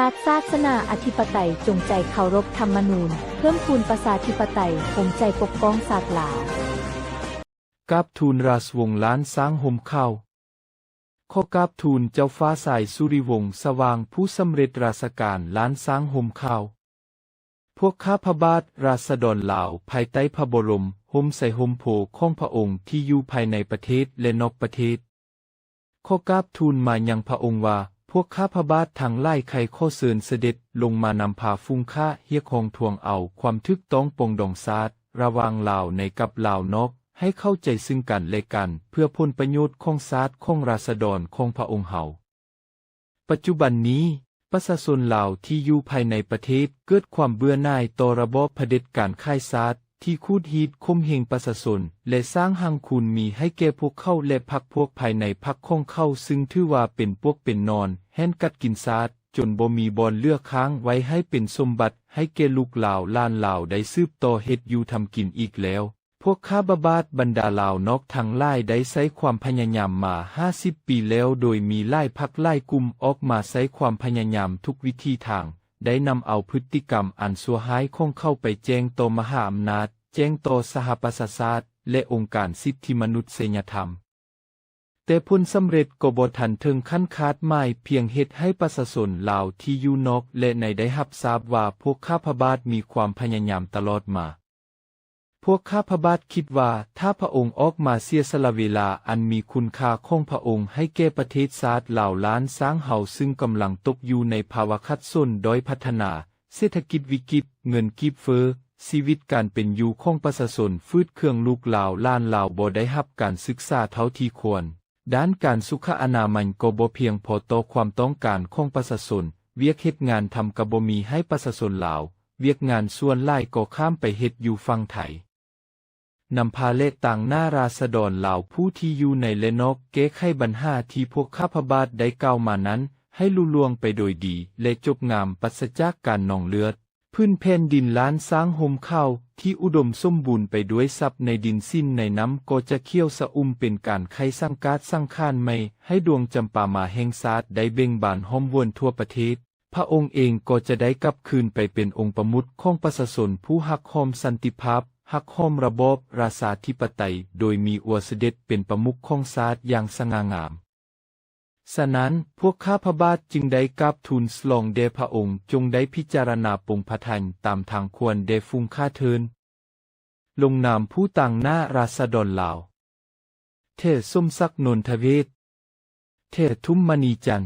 ຊາດ ສາສະໜາອະທິປະໄຕ ຈົງໃຈເຄົາລົບທຳມະນູນ ເພີ່ມພູນປະຊາທິປະໄຕ ໂຮມໃຈປົກປ້ອງຊາດລາວ. ກາບທູນລາຊະວົງລ້ານຊ້າງຮົ່ມຂາວ. ຂໍກາບທູນເຈົ້າຟ້າຊາຍສຸລິວົງສະຫວ່າງ ຜູ້ສຳເລັດລາຊະການລ້ານຊ້າງຮົ່ມຂາວ. ພວກຂ້າພະບາດລາຊະດອນລາວ ພາຍໃຕ້ພະບໍລົມຮົ່ມໄຊຮົ່ມໂພຂອງພະອົງ ທີ່ຢູ່ພາຍໃນປະເທດ ແລະ ນອກປະເທດ ຂໍກາບທູນມາຍັງພະອົງວ່າ ພວກຂ້າພະບາດທັງຫຼາຍໃຄ່ຂໍເຊີນສະເດັດລົງມານຳພາຝູງຂ້າຮຽກຮ້ອງທວງເອົາຄວາມຖືກຕ້ອງປອງດອງຊາດ ລະຫວ່າງລາວໃນກັບລາວນອກ ໃຫ້ເຂົ້າໃຈຊຶ່ງກັນແລະກັນ ເພື່ອຜົນປະໂຫຍດຂອງຊາດ ຂອງລາຊະດອນຂອງພະອົງເຮົາ. ປັດຈຸບັນນີ້ ປະຊາຊົນລາວທີ່ຢູ່ພາຍໃນປະເທດເກີດຄວາມເບື່ອໜ່າຍຕໍ່ລະບອບຜະເດັດການຂາຍຊາດ ທີ່ຂູດຮີດຂົ່ມເຫງປະຊາຊົນ ແລະ ສ້າງຮັ່ງຄູນມີໃຫ້ແກ່ພວກເຂົາ ແລະ ພັກພວກພາຍໃນພັກຂອງເຂົາ ຊຶ່ງຖືວ່າເປັນປວກເປັນໜອນ ແຮ່ນກັດກິນຊາດ ຈົນບໍ່ມີບ່ອນເຫຼືອຄ້າງໄວ້ໃຫ້ເປັນສົມບັດ ໃຫ້ແກ່ລູກລາວຫຼານລາວໄດ້ສືບຕໍ່ເຮັດຢູ່ທຳກິນອີກແລ້ວ. ພວກຂ້າພະບາດບັນດາລາວນອກທັງຫຼາຍໄດ້ໃຊ້ຄວາມພະຍາຍາມມາຫ້າສິບປີແລ້ວ ໂດຍມີຫຼາຍພັກຫຼາຍກຸ່ມອອກມາໃຊ້ຄວາມພະຍາຍາມທຸກວິທີທາງ ໄດ້ນຳເອົາພຶດຕິກຳອັນຊົ່ວຮ້າຍຂອງເຂົາໄປແຈ້ງຕໍ່ມະຫາອຳນາດ, ແຈ້ງຕໍ່ສະຫະປະຊາຊາດ ແລະ ອົງການສິດທິມະນຸດສະຍະທຳ. ແຕ່ຜົນສຳເລັດກໍບໍ່ທັນເຖິງຂັ້ນຄາດໝາຍ, ພຽງເຮັດໃຫ້ປະຊາຊົນລາວທີ່ຢູ່ນອກ ແລະ ໃນໄດ້ຮັບຊາບວ່າພວກຂ້າພະບາດມີຄວາມພະຍາຍາມຕະຫຼອດມາ. ພວກຂ້າພະບາດຄິດວ່າ ຖ້າພະອົງອອກມາເສຍສະຫຼະເວລາອັນມີຄຸນຄ່າຂອງພະອົງໃຫ້ແກ່ປະເທດຊາດລາວລ້ານຊ້າງເຮົາ ຊຶ່ງກຳລັງຕົກຢູ່ໃນພາວະຂັດສົນ, ດ້ອຍພັດທະນາ, ເສດຖະກິດວິກິດ, ເງິນກີບເຟີ້, ຊີວິດການເປັນຢູ່ຂອງປະຊາຊົນຝືດເຄືອງ, ລູກລາວຫຼານລາວບໍ່ໄດ້ຮັບການສຶກສາເທົ່າທີ່ຄວນ, ດ້ານການສຸຂະອະນາໄມກໍບໍ່ພຽງພໍຕໍ່ຄວາມຕ້ອງການຂອງປະຊາຊົນ, ວຽກເຮັດງານທຳກໍບໍ່ມີໃຫ້ປະຊາຊົນລາວ, ວຽກງານສ່ວນຫຼາຍກໍຂ້າມໄປເຮັດຢູ່ຝັ່ງໄທ. ນຳພາ ແລະ ຕາງໜ້າລາຊະດອນລາວຜູ້ທີ່ຢູ່ໃນ ແລະ ນອກ ແກ້ໄຂບັນຫາທີ່ພວກຂ້າພະບາດໄດ້ກ່າວມານັ້ນໃຫ້ລຸລ່ວງໄປໂດຍດີ ແລະ ຈົບງາມ ປາສະຈາກການນອງເລືອດ. ພື້ນແຜ່ນດິນລ້ານຊ້າງຮົ່ມຂາວທີ່ອຸດົມສົມບູນໄປດ້ວຍຊັບໃນດິນສິນໃນນ້ຳກໍຈະຂຽວສະອຸ່ມເປັນການໄຂສັງກາດສັງຂານໃໝ່ ໃຫ້ດວງຈຳປາມາແຫ່ງຊາດໄດ້ເບັ່ງບານຫອມຫວນທົ່ວປະເທດ. ພະອົງເອງກໍຈະໄດ້ກັບຄືນໄປເປັນອົງປະມຸກຂອງປະຊາຊົນຜູ້ຮັກຫອມສັນຕິພາບ, ຮັກຫອມລະບອບລາຊາທິປະໄຕ, ໂດຍມີອົງສະເດັດເປັນປະມຸກຂອງຊາດຢ່າງສະຫງ່າງາມ. ສະນັ້ນ, ພວກຂ້າພະບາດຈຶ່ງໄດ້ກາບທູນສະຫຼອງແດ່ພະອົງ, ຈົ່ງໄດ້ພິຈາລະນາປົງພະໄທຕາມທາງຄວນແດ່ຝູງຂ້າເທີ້ນ. ລົງນາມຜູ້ຕາງໜ້າລາຊະດອນລາວ ແທ້ ສົມສັກ ນົນທະເວດ, ແທ້ ທຸມມະນີຈັນ,